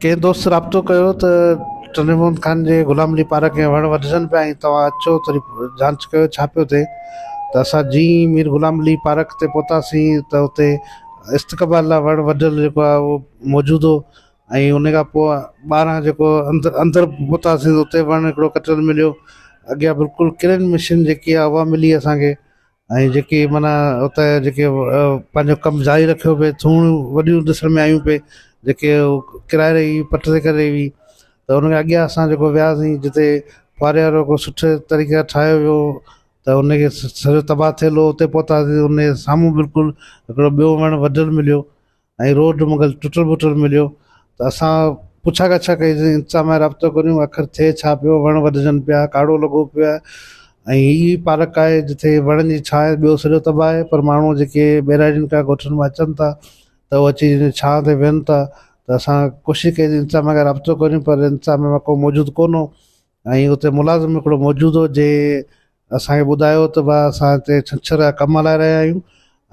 ڪنهن دوست رابطو ڪيو ته ٽنڊي محمد خان جي غلام علي پارڪ ۾ وڻ وڍجن پيا ۽ توهان اچو ٿوري جانچ ڪيو ڇا پيو ٿئي ته اسان جيئن ئي مير غلام علي پارڪ تي پهتاسين ته اتي استقبال لاء وڻ وڍيل جيڪو آهي اهو موجود هو ۽ ان کان پوء ٻاهران جيڪو اندر اندر پهتاسين ته اتي وڻ هڪڙو ڪٽيل مليو اڳيان بلڪل ڪرين مشين جيڪي آهي اها ملي اسان کي ۽ جيڪي معنيٰ اتي جيڪي پنهنجو ڪم جاري رکيو پئي ٿوڻيون وڏيون ڏسڻ ۾ آيون پئي جيڪي ڪرائي رهي هئي پٽ تي ڪري رهي هئي ته ان کان اڳيان اسان جيڪو وياسين جتي ڦوهاري وارو ڪو سٺي طريقي سان ٺاهيو ويو ته ان کي سڄو تباهه ٿيل هو اتي پهتاسين ان جي سامهون بلڪل هڪڙو ٻيو وڻ وڍيل مليو ۽ روڊ مگر ٽٽل ڦٽل مليو ته اسان پڇا ڳاڇا ڪئي سين انتظاميا رابطو ڪريون آخر ٿئي ڇا پيو وڻ وڍجن پيا ڪاڙو لڳو پيو آهي ۽ هي پارڪ آهي جتي وڻن جي ڇانء ٻيو سڄو تباهه آهي پر ماڻهو جيڪي ٻهراڙين کان ڳوٺن مان اچن ٿا ته اهي اچي ڇانء تي ويهن ٿا ته اسان ڪوشش ڪئي سين انتظاميا کان رابطو ڪريون پر انتظاميا مان ڪو موجود ڪونه هو ۽ اتي ملازم هڪڙو موجود هو جنهن اسان کي ٻڌايو ته ڀاء اسان هتي ڇنڇر جا ڪم هلائي رهيا آهيون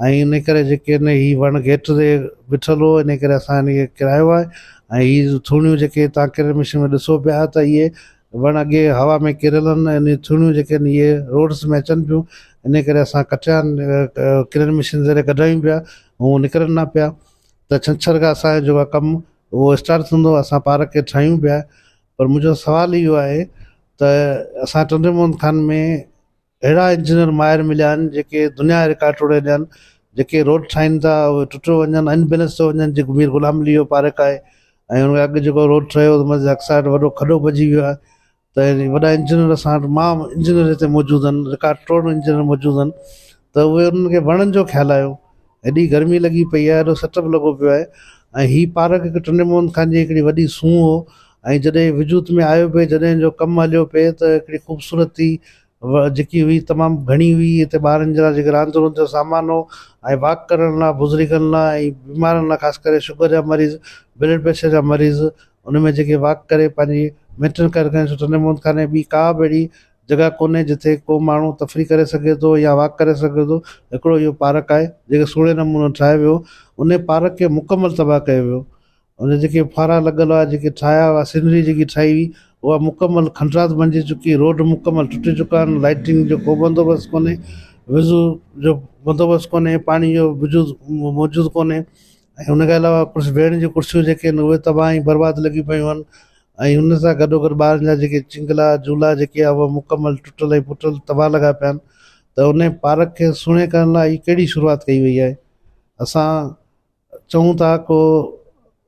۽ ان ڪري جيڪي ان هي وڻ گيٽ تي بيٺل هو ان ڪري اسان ان کي ڪرايو آهي ۽ هي ٿوڻيون جيڪي توهان ڪريل مشين ۾ ڏسو پيا ته اهي وڻ اڳي هوا ۾ ڪريل آهن ۽ ان ٿوڻيون جيڪي آهن اهي روڊس ۾ اچن پيون ان ڪري اسان ڪٽيا آهن ڪريل مشين ذريعي ڪڍايون پيا هو نڪرن نه پيا ته ڇنڇر کان اسان جو جيڪو ڪم اهو اسٽارٽ ٿيندو اسان پارڪ کي ٺاهيون پيا پر منهنجو سوال اهو آهي ته اسان ٽنڊي محمد خان ۾ اهڙا انجنيئر ماهر مليا آهن جيڪي دنيا جا رڪارڊ ٽوڙي ڏين جيڪي روڊ ٺاهين ٿا اهي ٽٽيو وڃن ان بيلنس ٿيو وڃن جيڪو مير غلام علي جو پارڪ آهي ۽ ان کان اڳ جيڪو روڊ ٺهيو ته مسجد اقصيٰ وٽ وڏو کڏو پئجي ويو آهي ته وڏا انجنيئر اسان وٽ مان انجنيئر هتي موجود آهن رڪارڊ ٽوڙ انجنيئر موجود آهن ته اهي انهن کي وڻن جو خيال آيو. هيڏي گرمي لڳي پئي آهي، ايڏو سٽ به لڳو پيو آهي ۽ هي پارڪ هڪ ٽنڊي محمد خان جي هڪڙي وڏي سونهن هو ۽ جڏهن وجود ۾ آيو پئي، جڏهن جو ڪم هليو پئي ته هڪڙي خوبصورتي جيڪي هئي تمام گهڻي هئي. هتي ٻارن جي لاء جيڪي راند روند جو سامان هو ۽ واڪ ڪرڻ لاء بزرگن لاء ۽ بيمارن لاء خاص ڪري شگر جا مريض، بلڊ پريشر جا مريض ان ۾ جيڪي واڪ ڪري پنهنجي مينٽين ڪري رکن. ڇو ٽنڊي محمد خان ۾ ٻي ڪا به اهڙي جڳهه ڪونهي جتي ڪو ماڻهو تفريح ڪري سگهي ٿو يا واڪ ڪري سگهي ٿو هڪڙو اهو پارڪ آهي جيڪو سهڻي نموني ٺاهيو ويو ان پارڪ کي مڪمل تباهه ڪيو ويو ان جيڪي ڦوهارا لڳل هئا جيڪي ٺاهيا هئا سينري جيڪي ٺاهي هئي اها مڪمل کنڊرات بنجي چڪي روڊ مڪمل ٽٽي چڪا آهن لائٽنگ جو ڪو بندوبست ڪونهي وضو جو بندوبست ڪونهي پاڻي جو وجود موجود ڪونهي ۽ ان کان علاوه ڪجهه ويهڻ جون ڪرسيون جيڪي آهن اهي تباهه ۽ برباد لڳي پيون آهن ۽ ان سان گڏوگڏ ٻارن جا جيڪي چنگلا جهولا جيڪي آهي اهي مڪمل ٽٽل ۽ ڦٽل تباهه لڳا پيا آهن ته ان پارڪ کي سهڻي ڪرڻ لاء هي ڪهڙي شروعات ڪئي وئي آهي اسان چئون ٿا ڪو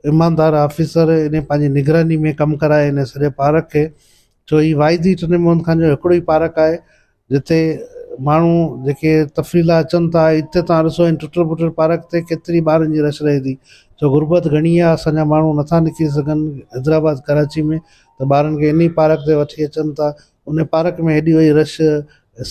ايماندار آفيسر ان پنهنجي نگراني ۾ ڪم ڪرائي ان سڄي پارڪ کي ڇو هي واحد ئي ٽنڊي محمد خان جو هڪڙو ئي پارڪ آهي جتي ماڻهو جيڪي تفريح لاء اچن ٿا اتي توهان ڏسو هن ٽٽل ڦٽل پارڪ تي ڪيتري ٻارن جي رش رهي ٿي ڇو غربت گهڻي آهي اسان جا ماڻهو نٿا نڪري سگهن حيدرآباد ڪراچي ۾ ته ٻارن کي انهي پارڪ تي وٺي اچن ٿا ان پارڪ ۾ هيڏي وئي رش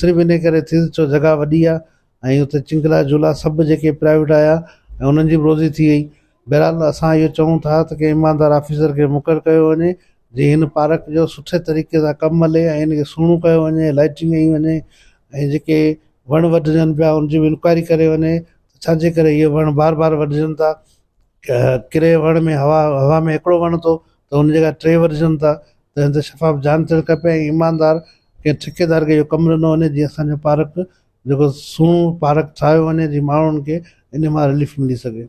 صرف انهي ڪري ٿي ڇو جڳهه وڏي آهي ۽ اتي چنگلا جهولا سڀ جيڪي پرائيويٽ آيا ۽ انهن جي به روزي ٿي وئي بهرحال اسان اهو چئون ٿا ته ڪنهن ايماندار آفيسر کي مقرر ڪيو وڃي جيئن هن پارڪ جو سٺي طريقي سان ڪم هلي ۽ ان کي سهڻو ڪيو وڃي لائٽنگ ڪئي وڃي ۽ جيڪي وڻ وڍجن پيا ان جي به انڪوائري ڪري وڃي ته ڇا جي ڪري اهي وڻ بار بار وڍجن ٿا ڪري وڻ ۾ هوا هوا ۾ هڪڙو وڻ ٿو ته ان جي ٽي وڍجن ٿا ته هن تي شفاف جانچ ٿيڻ کپي ۽ ايماندار ڪنهن ٺيڪيدار کي اهو ڪم ڏنو وڃي جيئن اسان جو پارڪ جيڪو سهڻو پارڪ ٺاهيو وڃي جيئن ماڻهن کي ان مان رليف ملي سگهي.